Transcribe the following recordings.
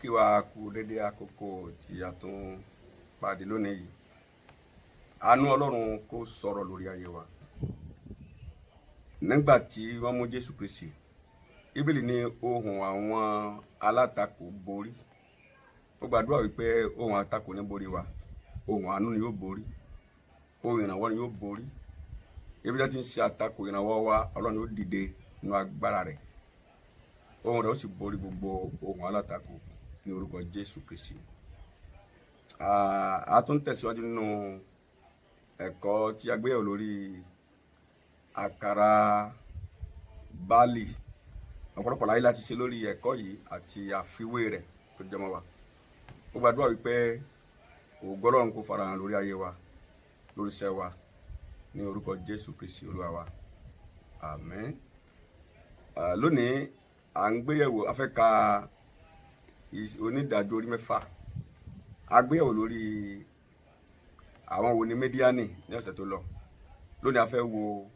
Kí wa kú dédé àkókò tí a tún pàdé lónìí yìí. Àánú Ọlọ́run kó sọ̀rọ̀ lórí ayé wa. Nígbà tí wọ́n mú Jésù Kristi, Bíbélì ní ohùn àwọn alátakò borí. Ó gbàdúrà wípé ohùn àtakò ní borí wa, ohùn àánú ni yóò borí, ohùn ìrànwọ́ ni yóò borí. Ibi tí wọ́n ti ń ṣe àtakò ìrànwọ́ wa, Ọlọ́run yóò dìde nínú agbára rẹ̀, ohùn rẹ̀ ó sì borí gbogbo ohùn alátakò ní orúkọ Jésù Kristi. A tún tẹ̀síwájú nínú ẹ̀kọ́ tí a gbéyẹ̀wò lórí àkàrà báàlì. Ọ̀pọ̀lọpọ̀ láyé láti ṣe lórí ẹ̀kọ́ yìí àti àfiwé rẹ̀ tó jẹmọ́ wa. Mo gbàdúrà wípé ògo Ọlọ́run kó farahàn lórí ayé wa, lórí iṣẹ́ wa, ní orúkọ Jésù Kristi Olúwa wa, àmín. Lónìí, à ń gbéyẹ̀wò, a fẹ́ ka Onídàájọ́ orí 6. A gbéyẹ̀wò lórí àwọn wo ni Mídíánì ní ọ̀sẹ̀ tó lọ. Lónìí, a fẹ́ wo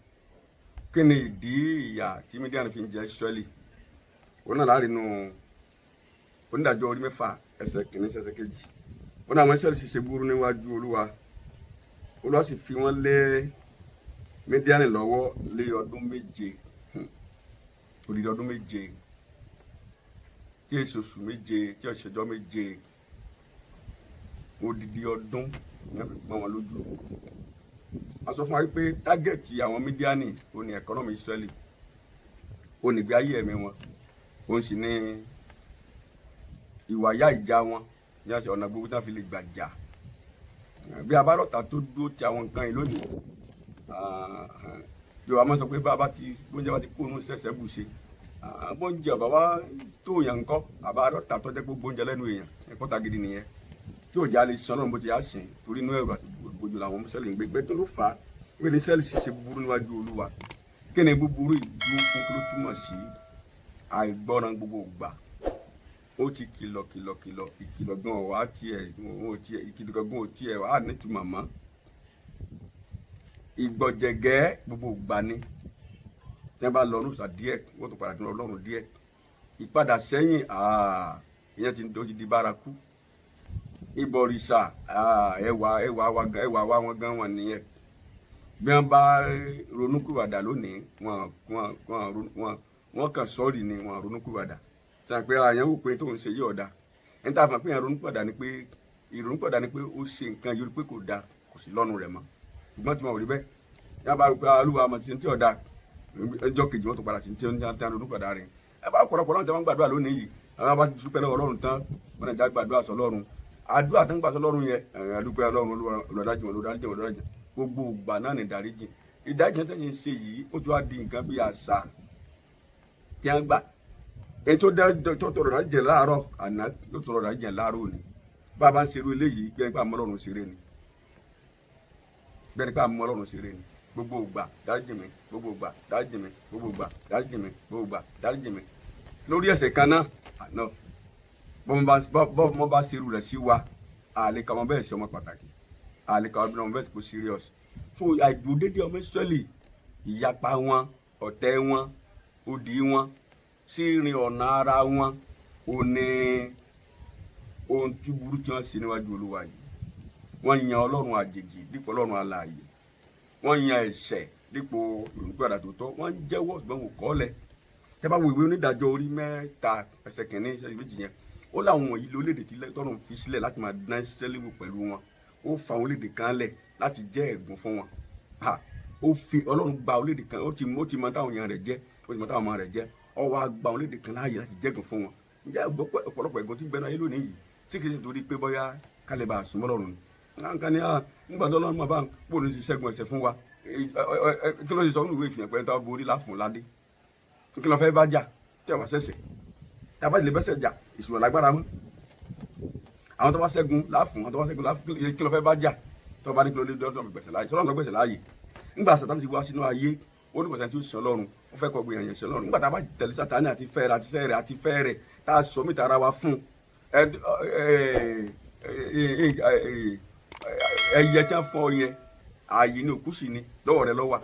kí ni ìdí ìyà tí Mídíánì fi ń jẹ Ísírẹ́lì. Òun náà láàrin nínú Onídàájọ́ orí 6, ẹsẹ̀ 1 sí ẹsẹ̀ 2. Ó ní àwọn Ísírẹ́lì sì ṣe búburú níwájú Olúwa, Olúwa sì fi wọ́n lé Mídíánì lọ́wọ́ lé ọdún 7. Odidi ọdún 7, tí èso oṣù 7, tí ọ̀ṣẹ́jọ́ 7, odidi ọdún ní wọ́n fi pọ́n wọn lójú. A sọ fún wa pé target àwọn Mídíánì ó ní economy Ísírẹ́lì, ó ní ìgbé ayé ẹ̀mí wọn, ó sì ní ìwà yá ìjà wọn ní àṣẹ ọ̀nà gbogbo tí wọ́n fi lè gbà jà. Bí a bá rọ̀tà tó dúró ti àwọn nǹkan yìí lónìí, Yorùbá máa ń sọ pé bá a bá ti bóúnjẹ bá ti kó inú sẹ̀sẹ̀ bù ṣe, bóúnjẹ ọ̀bá wa tó yàn ńkọ́, àbá rọ̀tà tó jẹ́ pé gbóúnjẹ lẹ́nu èèyàn, ẹ̀kọ́ ta gidi nìyẹn tí ò já lè sọ Ọlọ́run bó ti yá sìn, torí inú ẹ̀rù àti gbójú làwọn Ísírẹ́lì ń gbé gbé. Tó ló fà á wípé ní Ísírẹ́lì ṣiṣẹ́ búburú níwájú Olúwa? Kí ni búburú ìdúró fún? Kí ló túmọ̀ sí? Àìgbọràn gbogbo ìgbà. Ó ti kìlọ̀, kìlọ̀, kìlọ̀, ìkìlọ̀ gan wà á tiẹ̀, ó tiẹ̀ ìkìlọ̀ gan ò tiẹ̀ wà á nítumọ̀ mọ́. Ìgbọ̀jẹ̀gẹ́ gbogbo ìgbà ni. Tí wọ́n bá lọ ọdún díẹ̀, wọ́n tún padà dín Ọlọ́run díẹ̀. Ìpadà sẹ́yìn, ìyẹn ti ó ti di bárakú. Ìbọ̀rìṣà, ẹwà wa wọn gan wọn nìyẹn. Bí wọ́n bá ronúkúwàdà lónìí, wọ́n kàn sọ́ọ̀rì ni, wọ́n ronúkúwàdà sọ pé àyàn wò pé tóun ṣe yí ọ̀dà. Ẹni tá a fà pé yẹn ronúkúwàdà ni pé ìrònúkúwàdà ni pé ó ṣe nǹkan yìí pé kò dáa, kò sí lọ́nu rẹ̀ mọ́. Ṣùgbọ́n tí wọn ò rí bẹ́ẹ̀, yẹn bá rò pé Olúwa mọ̀ sí ti ọ̀dà, ẹjọ́ kejì wọ́n tó padà sí tí wọ́n ti ronúkúwàdà rẹ̀. Ẹ bá ọ̀pọ̀lọpọ̀ náà tí wọ́n gbàdúrà lónìí yìí, àwọn bá ti dúpẹ́ lọ́wọ́ Ọlọ́run tán, wọ́n náà já gbàdúrà sọ Ọlọ́run. Àdúrà tó ń gbà sọ Ọlọ́run yẹn, àdúpẹ́ Ọlọ́run, olùdájì wọn, olùdájì wọn, olùdájì. Gbogbo ìgbà náà ní ìdáríjì. Ìdáríjì tó ń ṣe yìí, ó ti wá di nǹkan bí àṣà tí wọ́n gbà. Ẹni tó tọrọ dáríjì láàárọ̀ àná yóò tọrọ dáríjì láàárọ̀ òní. Bá a bá ń ṣerú eléyìí, bí ẹni pé àmọ́ Ọlọ́run ṣeré ni, bí ẹni pé àmọ́ Ọlọ́run ṣeré ni. Gbogbo ìgbà, dáríjì mi, gbogbo ìgbà, dáríjì mi, gbogbo ìgbà, dáríjì mi, gbogbo ìgbà, dáríjì mi, lórí ẹ̀ṣẹ̀ kan náà àná. Bọ́mọ bá ṣerú rẹ̀ sí wa, àlè ka ọmọ bẹ́ẹ̀ sí ọmọ pàtàkì, àlè ka ọmọ bẹ́ẹ̀ sí kò serious. So àìdúródédé ọmọ Ísírẹ́lì, ìyapa wọn, ọ̀tẹ̀ wọn, odi wọn sí ìrìn ọ̀nà ara wọn, ò ní ohun tí burú tí wọ́n ṣe níwájú Olúwa yìí. Wọ́n yan Ọlọ́run àjèjì dípò Ọlọ́run alààyè. Wọ́n yan ẹ̀ṣẹ̀ dípò ìrònúpìwàdà tó tọ́. Wọ́n jẹ́wọ́, ṣùgbọ́n wọn kọ̀ ọ́ lẹ̀. Tẹ́ bá wo ìwé Onídàájọ́ orí 3, ẹsẹ̀ 1, ẹsẹ̀ 2 yẹn, ó láwọn wọ̀nyí lórílẹ̀‐èdè tí tọ́lọ́run fi sílẹ̀ láti máa dán Ísírẹ́lì wò pẹ̀lú wọn. Ó fa àwọn orílẹ̀-èdè kan lẹ̀ láti jẹ́ ẹ̀gún fún wọn. Ó fi Ọlọ́run gba orílẹ̀-èdè kan, ó ti mọ táwọn èèyàn rẹ̀ jẹ́, ó ti mọ táwọn ọmọ rẹ̀ jẹ́. Ó wá gba orílẹ̀-èdè kan láàyè láti jẹ́gùn fún wọn. Ǹjẹ́ ọ̀pọ̀lọpọ̀ ẹ̀gún tí ń bẹ láyé lónìí yìí tí kì í ṣe torí pé bóyá kálẹ̀ bá a súnmọ́ Ọlọ́run ni? Nǹkan ni nígbà tó Ọlọ́run máa bá bóun ti ṣẹ́gun ẹ̀ṣẹ̀ fún wa, kí ló ṣe sọ nínú ìwé Ìfihàn pé tó borí láfún ládé? Kí ló fẹ́ bá jà tí a bá ṣẹ̀ṣẹ̀, tí a bá lè bẹ́sẹ̀ jà, ìṣòro lágbára mọ́. Àwọn tó bá ṣẹ́gun láfún, àwọn tó bá ṣẹ́gun láfún. Kí ló fẹ́ bá jà tó bá ní kí ló lè dọ́dọ̀ gbẹ̀sẹ̀ láàyè? Sọlọ́run ló gbẹ̀sẹ̀ láàyè. Nígbà Sátánì ti wá sínú ayé, ó ní kọ̀sẹ̀ tí ó sàn Ọlọ́run, ó fẹ́ kọ́ gbìyànjú sàn Ọlọ́run. Nígbà tá a bá tẹ̀lé Sátánì àti fẹ́ rẹ̀ àti sẹ́ rẹ̀ àti fẹ́ rẹ̀, tá a sọ mí ara wa fún ẹ, ẹyẹ tí wọ́n fọ́ yẹn, ààyè ní òkú sì ni lọ́wọ́ rẹ lọ́wọ́.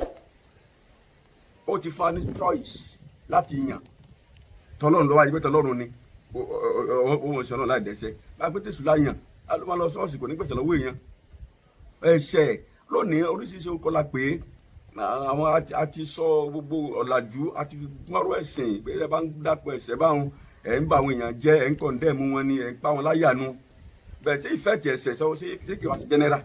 Ó ti fa ní choice láti yàn tọlọ́run lọ́wọ́, àyè pé tọlọ́run ni. Ó wọn sọ náà láì dẹ́ṣẹ̀. Bá a pé tẹ̀sù láyàn, á ló máa lọ ṣọ́ọ̀ṣì, kò ní gbẹ̀sẹ̀ lọ́wọ́ èèyàn. Ẹ̀ṣẹ̀ lónìí, oríṣiríṣi orúkọ la pè é. Àwọn àti sọ gbogbo ọ̀làjú àti fi gbọ́rọ̀ ẹ̀sìn pé ẹ bá ń dápọ̀ ẹ̀ṣẹ̀ báwọn, ẹ̀ ń bá àwọn èèyàn jẹ́, ẹ̀ ń condemn wọn ni, ẹ̀ ń pa wọn láyà nu. Bẹ́ẹ̀ tí ìfẹ́ tiẹ̀ ṣẹ̀ sọ ṣé kí wọ́n ti general,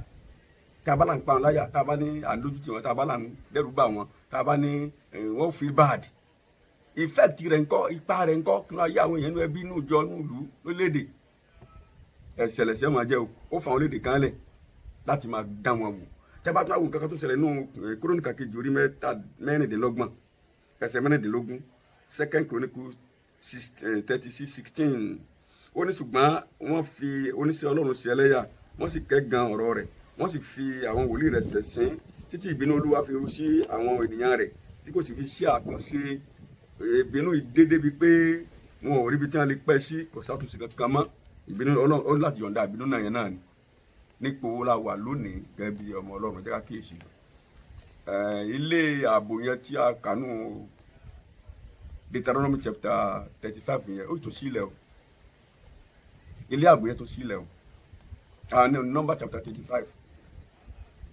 tá a bá là ń pa wọn láyà, tá a bá ní à ń lójú tì wọ́n, tá a bá là ń dẹ́rù bà wọ́n, tá a bá ní wọ́n feel bad, effect rẹ̀ ńkọ́? Ipa rẹ̀ ńkọ́? Kí wọ́n ayé àwọn èèyàn nínú ẹbí, inú ìjọ, inú ìlú, lórílẹ̀‐èdè? Ẹ̀ṣẹ̀ lẹ̀ṣẹ̀ máa jẹ́ o. Ó fa àwọn orílẹ̀-èdè kan lẹ̀ láti máa dá wọn wò. Tẹ́ bá tún àwọn nǹkan kan tó ṣẹlẹ̀ nínú Kúrónìkà kejì orí mẹ́ta 26, ẹsẹ̀ 16, Second Chronicle 36:16, ó ní, ṣùgbọ́n wọ́n fi oníṣẹ́ Ọlọ́run ṣe ẹlẹ́yà, wọ́n sì kẹ́gàn ọ̀rọ̀ rẹ̀, wọ́n sì fi àwọn wòlíì rẹ̀ ṣẹ̀sín, títí ìbínú Olúwa fi ru sí àwọn ènìyàn rẹ̀, tí kò sì fi sí àtúnṣe. Ìbínú ìdédé bíi pé wọn ò ríbi tí wọ́n lè pẹ́ sí, kò sátúnṣe kankan mọ́. Ìbínú Ọlọ́run láti yọ̀ǹda ìbínú náà yẹn náà ni. Nípò wo la wà lónìí gẹ́gẹ́ bí ọmọ Ọlọ́run? Jẹ́ ká kíyèsí ilé ààbò yẹn tí a kà nù Deuteronomy chapter 35 yẹn. Ó tún sílẹ̀ o, ilé ààbò yẹn tún sílẹ̀ o. Ah no, Number chapter 35,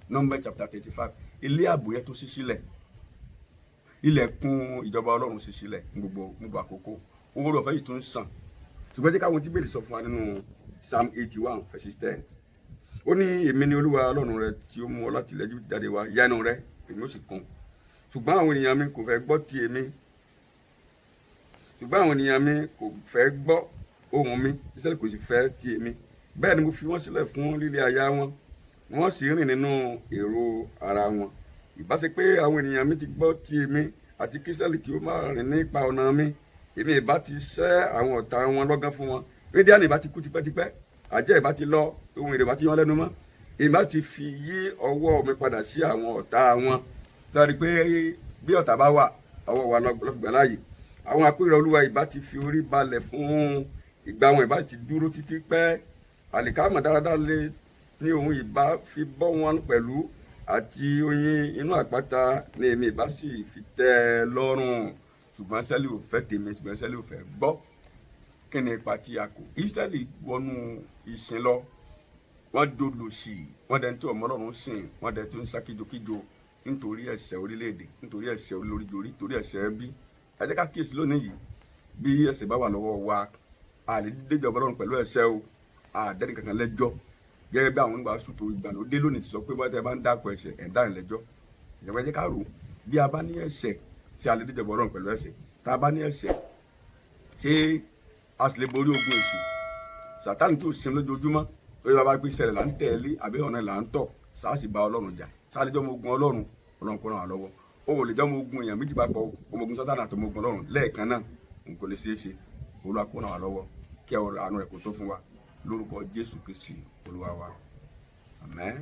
Number chapter 35, ilé ààbò yẹn tún sí sílẹ̀. Ilẹ̀kùn ìjọba Ọlọ́run sí sílẹ̀ ní gbogbo gbogbo àkókò. Owó rẹ̀ ọ̀fẹ́ yìí tún ń sàn. Ṣùgbọ́n jẹ́ káwọn tí bèèrè sọ fún wa nínú Psalm 81 verse 10. Ó ní, "Èmi ni Olúwa Ọlọ́run rẹ tí ó mú ọ láti ilẹ̀ Íjíbítì jáde wá. Yanu rẹ, èmi ó sì kún. Ṣùgbọ́n àwọn ènìyàn mi kò fẹ́ gbọ́ ti èmi. Ṣùgbọ́n àwọn ènìyàn mi kò fẹ́ gbọ́ ohùn mi, Ísírẹ́lì kò sì fẹ́ ti èmi. Bẹ́ẹ̀ ni mo fi wọ́n sílẹ̀ fún líle àyà wọn, wọ́n sì rìn nínú èrò ara wọn. Ìbá ṣe pé àwọn ènìyàn mi ti gbọ́ ti èmi, àti kí Ísírẹ́lì kí ó máa rìn nípa ọ̀nà mi, èmi ìbá ti ṣẹ́ àwọn ọ̀tá wọn lọ́gán fún wọn. Mídíánì ìbá ti kú tipẹ́tipẹ́, àjẹ́ ìbá ti lọ, ohun èrè ìbá ti yán lẹ́nu mọ́. Ìbá ti fi yí ọwọ́ mi padà sí àwọn ọ̀tá wọn." Sọ rí pé bí ọ̀tá bá wà, ọwọ́ wa lọ́fìgbà láàyè. Àwọn akórìíra Olúwa ìbá ti fi orí balẹ̀ fún ìgbà wọn, ìbá ti dúró títí pẹ́. Àlìkámà dáradára lé ní òun ìbá fi bọ́ wọn pẹ̀lú, àti oyin inú àpáta ní èmi ìbá sì fi tẹ́ ẹ lọ́rùn. Ṣùgbọ́n Ísírẹ́lì ò fẹ́ tèmi, ṣùgbọ́n Ísírẹ́lì ò fẹ́ gbọ́." Kí ni ipa tí a kò? Ísírẹ́lì wọnú ìsìn lọ, wọ́n dolòṣì, wọ́n dẹni tí ọmọ Ọlọ́run sìn, wọ́n dẹni tó ń sá kíjokíjo nítorí ẹ̀ṣẹ̀ orílẹ̀-èdè, nítorí ẹ̀ṣẹ̀ olóríjorí, nítorí ẹ̀ṣẹ̀ ẹbí. Ẹ jẹ́ ká kíyèsí lónìí yìí, bí ẹ̀ṣẹ̀ bá wà lọ́wọ́ wa, a lè déjọba Ọlọ́run pẹ̀lú ẹ̀ṣẹ̀ o. Àdẹ́nì kankan lẹ́jọ́, gẹ́gẹ́ bí àwọn oníwàásù tó ìgbàlódé lónìí ti sọ pé bọ́tẹ́ bá ń dákọ̀ ẹ̀ṣẹ̀, ẹ̀ ń dárin lẹ́jọ́. Ìjọba, ẹ jẹ́ ká rò, bí a bá ní ẹ̀ṣẹ̀, ṣé a lè déjọba Ọlọ́run pẹ̀lú ẹ̀ṣẹ̀? Tá a bá ní ẹ̀ṣẹ̀, ṣé a sì lè borí ogun èṣù, Sàtánì tó sin lójoojúmọ́ lórí bàbá pé ìṣẹ̀lẹ̀ là ń tẹ̀lé àbí ọ̀nà là ń tọ̀, sáà sì bá Ọlọ́run jà, sáà lè jọ́ ọmọ ogun Ọlọ́run? Ọlọ́run kó ràn wá lọ́wọ́. O ò lè jọ́ ọmọ ogun èèyàn méjì papọ̀, ọmọ ogun Sátánì àti ọmọ ogun Ọlọ́run lẹ́ẹ̀kan náà, n kò lè ṣeé ṣe. Olúwa kó ràn wá lọ́wọ́, kí ọ̀rọ̀ àánú rẹ̀ kó tó fún wa, lórúkọ Jésù Kristi Olúwa wa. Àmín.